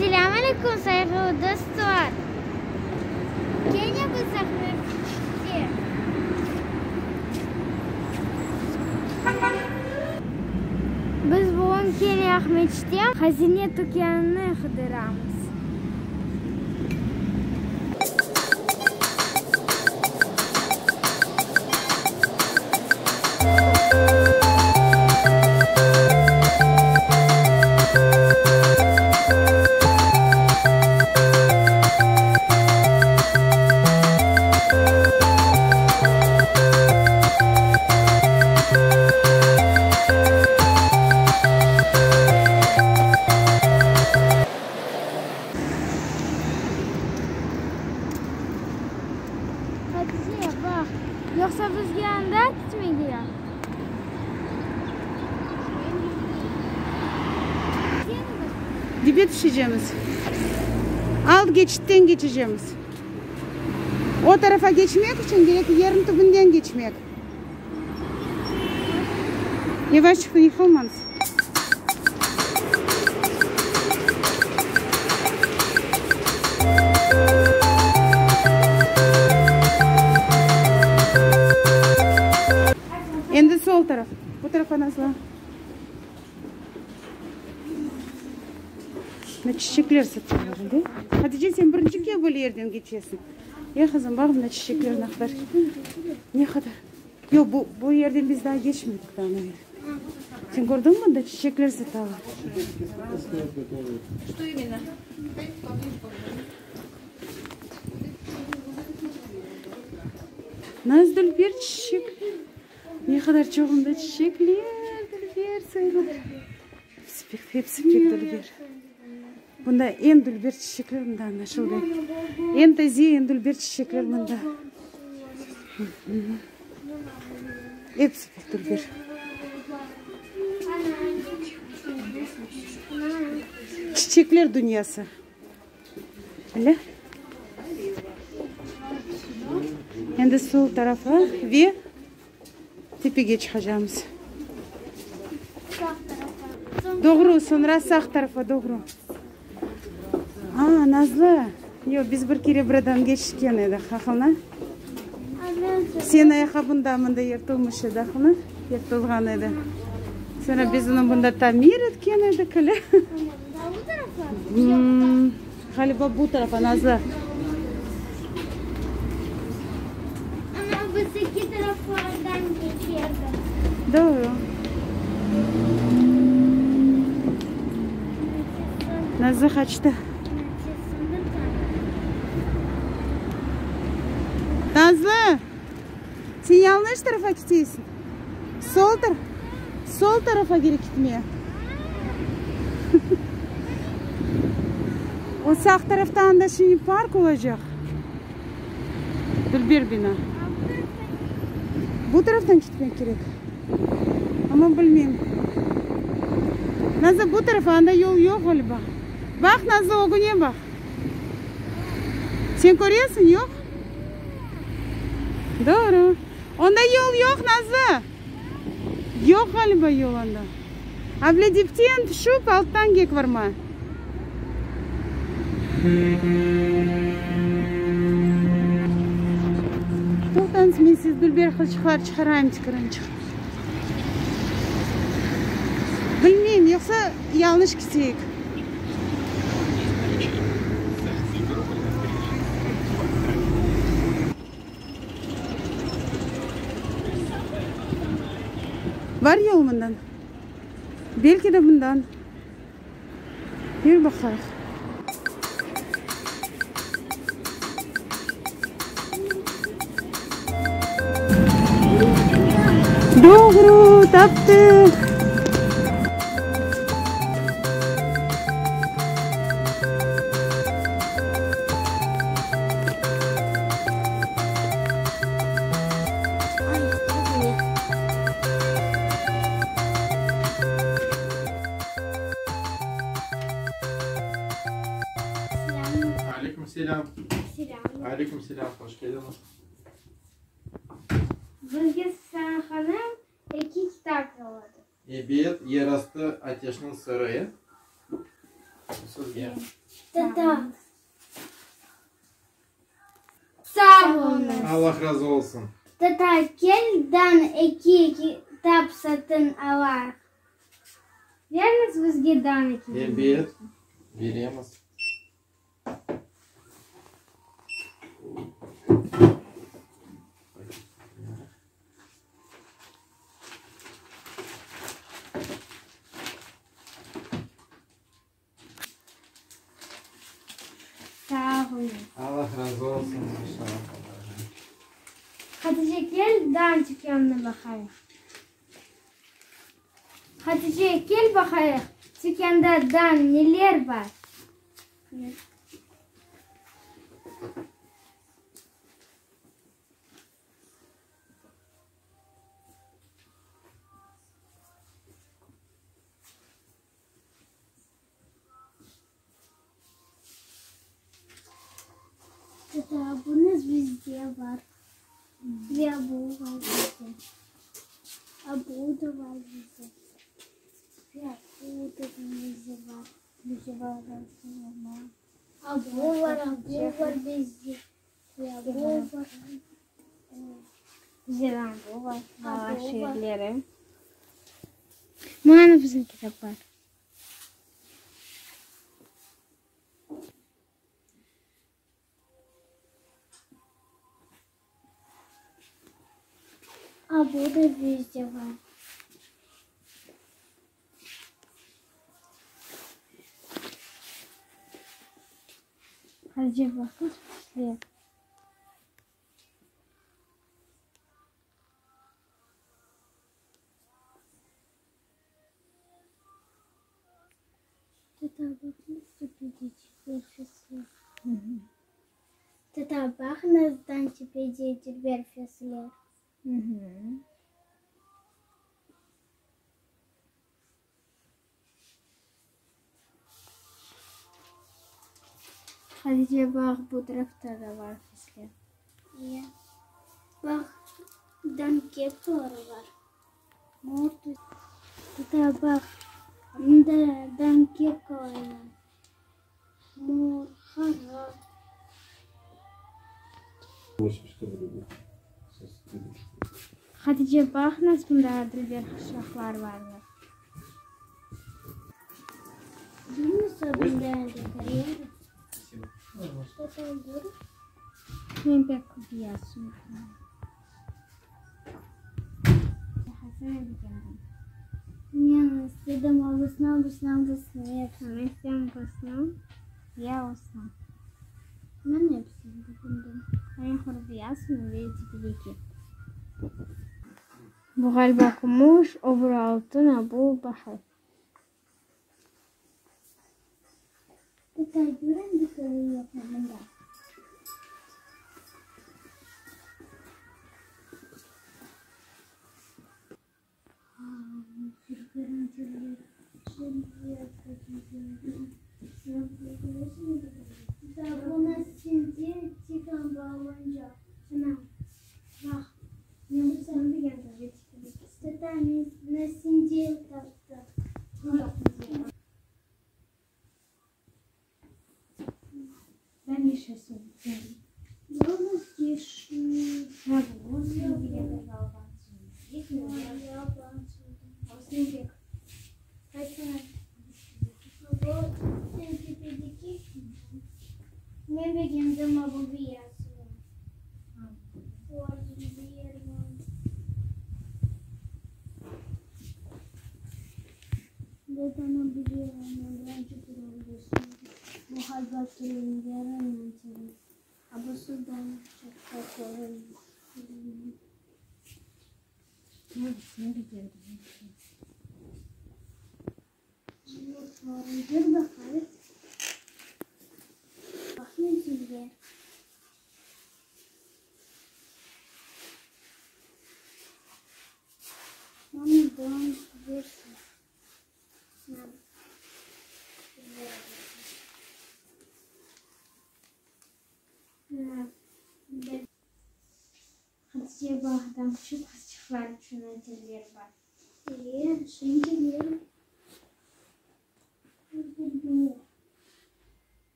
Selâm aleyküm, sayğılı dostlar! Kene biz Aqmescitte. Biz bugün kene Aqmescitte Hazine tükânını qıdıramız. Hatice, baq, yoqsa bizge anda ketmege? Dibe tüşecemiz. Alt geçitten geçecemiz. O tarafa geçmek içün kerek yerniñ tübünden geçmek. Yavaş çıqtı, yıqılmañız. Endi sol taraf. Bu tarafa Nazlı. Mına çiçekler satıyorlar, de? Hatice, sen birinci kere böyle yerden keçesiñ. E, qızım, baq, mına çiçekler ne qadar. Ne qadar. Yoq, bu, bu yerden biz daa keçmedik daa, Nail. Sen kördiñmi, mında çiçekler satalar. Naz dülber çiçek. Ne qadar çoq mında çiçekler, dülber soylar. Hepsi pek, hepsi pek dülber. Bunda eñ dülber çiçekler mında añlaşıldı. Eñ taze, eñ dülber çiçekler mında. Episi pek dülber. Çiçekler dünyası. Öyle. Endi sol tarafa ve tepege çıqacağımız. Doğru, soñra sağ tarafa doğru. A, Nazlı, yoq, biz bir kere buradan keçken edik, aqılına? Sen ayaqqabıñ da mında yırtılmış edi, aqılına? Yırtılğan edi. Soñra biz onı bunda tamir etken edik, öyle? Ğaliba bu tarafa, Nazlı. Amma biz eki taraflardan keçerdik. Doğru. Nazlı qaçtı. Nazlı, sen yanlış tarafa ketesiñ. Sol tar sol tarafa kerek ketmege. O sağ tarafta anda şimdi park olacaq. Dülber bina. Bu taraftan ketmek kerek. Amma bilmeyim. Nazlı, bu tarafa, anda yol yoq ğaliba. Baq, Nazlı, ögüne baq. Sen köresiñ, yoq? Doğru. Onda yol yoq, Nazlı. Yoq ğaliba yol anda. Able dipten tüşüp, alttan kek varma. Toqtañız, men siz dülber qılçıqlar çıqarayım tikarançıq. Bilmeyim, yoqsa yañlış keteyik. Bar yol mından. Belki de bundan. Yür baqayıq. Doğru, taptıq. Aleyküm selâm. Aleyküm selâm, hoş keldiñiz. Bizge Susana hanım eki kitap yolladı. Ebet, Yerastı ateşniñ sırı. Sizge. Tata. Sağ oluñız. Allah razı olsun. Tata, kel dan eki kitap satın alayıq. Berñiz bizge dan eki. Ebet, beremiz. Sağ oluñ. Allah razı olsun, maşallah. Hatice, kel, dan tükânnı baqayıq. Hatice, kel baqayıq, tükânda dan neler bar? Kitabıñız bizde bar. Ve bu bar bizde. A bu da bar bizde. Ve bu da bizde bar. Bizde bar. A bu bar, a bu bar bizde. Ve bu bar. Bizde de bu bar. Bala şiirleri. Mana bizim kitaplar. A bu da bizde bar. Hatice, baqıñız, pisler. Tata, baqıñız, tepede fesler. Tata, baqıñız, tepede dülber fesler. Hatice, baq, bu tarafta da bar fesler. E, baq, dan kepkaları bar. Mor tüs. Tata, baq, mında dan kepkaları bar. Mor, qara. Hatice, baqıñız, mında dülber qışlaqlar barlar. Men pek beyazım. Men istedim abısına, abısına, abısına, hepsini. Men istedim busını, ya usını. Men hepsini begendim. Men qurbiyasını ve tepedeki. Bu ğaliba kümüş, o biri altın, a bu baqır. Tata, köründikleri yoqmı mında? Ben yeşil Men begendim bu beyazını. Hatice bağdan küçük qızçıqlar içün diller bar.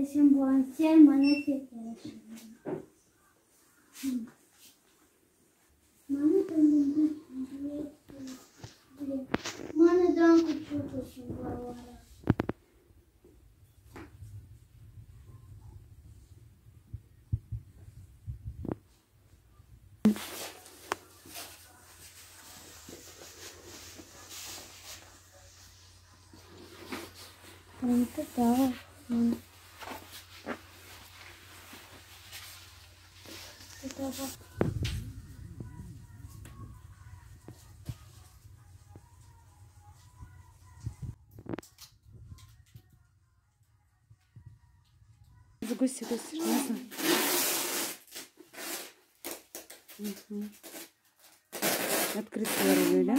Desem bulan sen maña pek yaraşarsıñ. Manadan küçük olsun balaları. Göster, göster. Nasıl? Угу. Открытkalar böyle.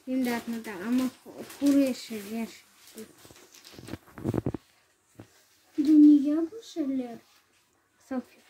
İmdat mında, amma quru yeşiller. Dünya bu şeyler. Salfetka.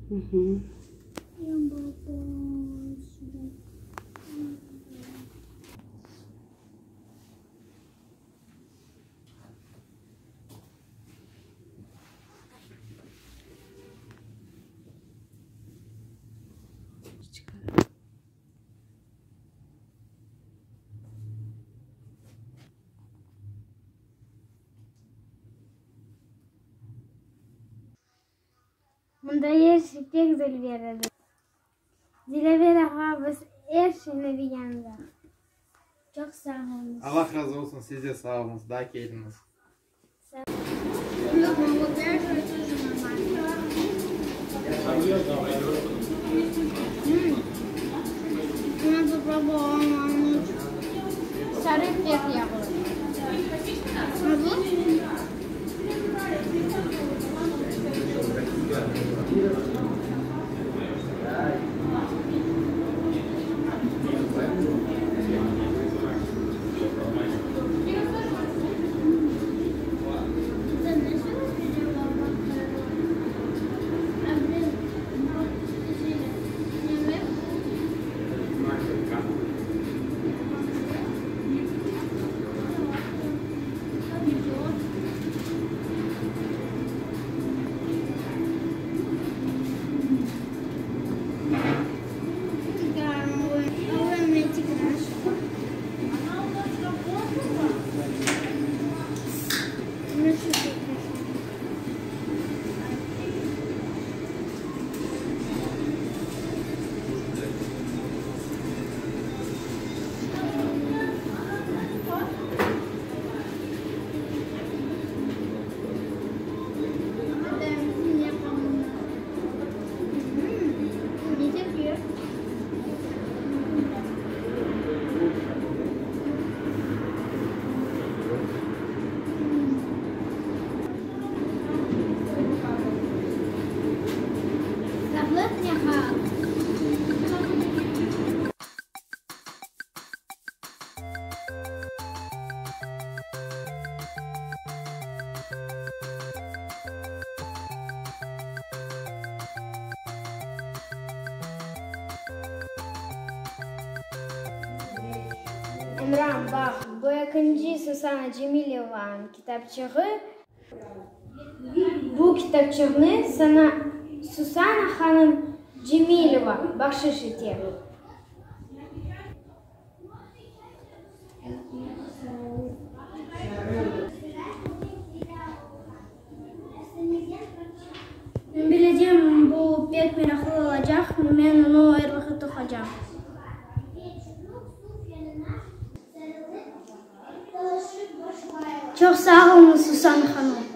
Угу. Mında er şey pek dülber edi. Dilâver ağa, biz er şeyni begendik. Çoq sağ oluñız. Allah razı olsun, siz de sağ oluñız, daa keliñiz. Sarı pek yağlı. Nasıl? Emran, baq, bu ekinci Susana Cemilevanıñ kitapçığı. Bu kitapçıqnı saña Susana hanım Cemileva bahşış ete. Men bilecem, bu pek meraqlı olacaq, men onı er vaqıt oquycam. Çoq sağ oluñız, Susana hanım!